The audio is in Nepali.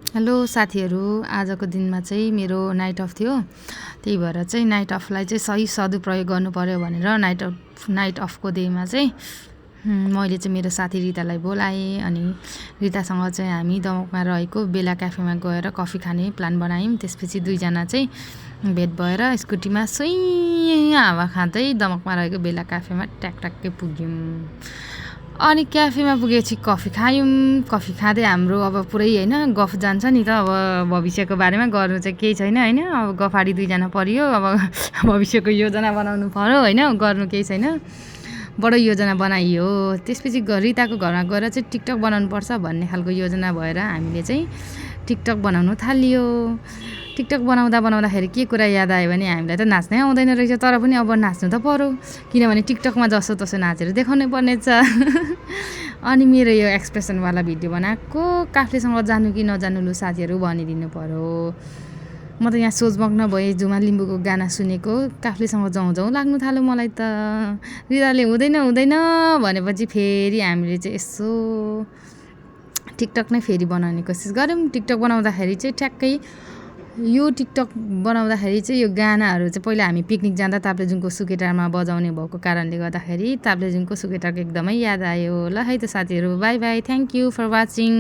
हेलो साथीहरू, आजको दिनमा चाहिँ मेरो नाइट अफ थियो। त्यही भएर चाहिँ नाइट अफलाई चाहिँ सही सदुपयोग गर्नु पर्यो भनेर नाइट अफको डेमा चाहिँ मैले चाहिँ मेरो साथी रितालाई बोलाएँ। अनि रितासँग चाहिँ हामी दमकमा रहेको बेला क्याफेमा गएर कफी खाने प्लान बनायौँ। त्यसपछि दुईजना चाहिँ भेट भएर स्कुटीमा सुई हावा खाँदै दमकमा रहेको बेला क्याफेमा ट्याकट्याक्कै पुग्यौँ। अनि क्याफेमा पुगेपछि कफी खायौँ। कफी खाँदै हाम्रो अब पुरै होइन गफ जान्छ नि त। अब भविष्यको बारेमा गर्नु चाहिँ केही छैन होइन। अब गफाडी दुईजना परियो। अब भविष्यको योजना बनाउनु पर्यो होइन, गर्नु केही छैन। बडो योजना बनाइयो। त्यसपछि रिताको घरमा गएर चाहिँ टिकटक बनाउनुपर्छ भन्ने खालको योजना भएर हामीले चाहिँ टिकटक बनाउनु थालियो। टिकटक बनाउँदाखेरि के कुरा याद आयो भने हामीलाई त नाच्नै आउँदैन रहेछ, तर पनि अब नाच्नु त पर्यो, किनभने टिकटकमा जसो तसो नाचेर देखाउनै पर्ने छ। अनि मेरो यो एक्सप्रेसनवाला भिडियो बनाएको काफ्लेसँग जानु कि नजानु लु साथीहरू भनिदिनु पर्यो। म त यहाँ सोचमग्न भएँ, झुमा लिम्बूको गाना सुनेको काफ्लेसँग जाउँ जाउँ लाग्नु थाल्यो मलाई त। रिताले हुँदैन भनेपछि फेरि हामीले चाहिँ यसो टिकटक नै फेरि बनाउने कोसिस गऱ्यौँ। टिकटक बनाउँदाखेरि चाहिँ ठ्याक्कै यो टिकटक बनाउँदाखेरि चाहिँ यो गानाहरू चाहिँ पहिला हामी पिकनिक जाँदा ताप्लेजुङको सुकेटारमा बजाउने भएको कारणले गर्दाखेरि ताप्लेजुङको सुकेटारको एकदमै याद आयो। ल है त साथीहरू, bye bye, thank you for watching.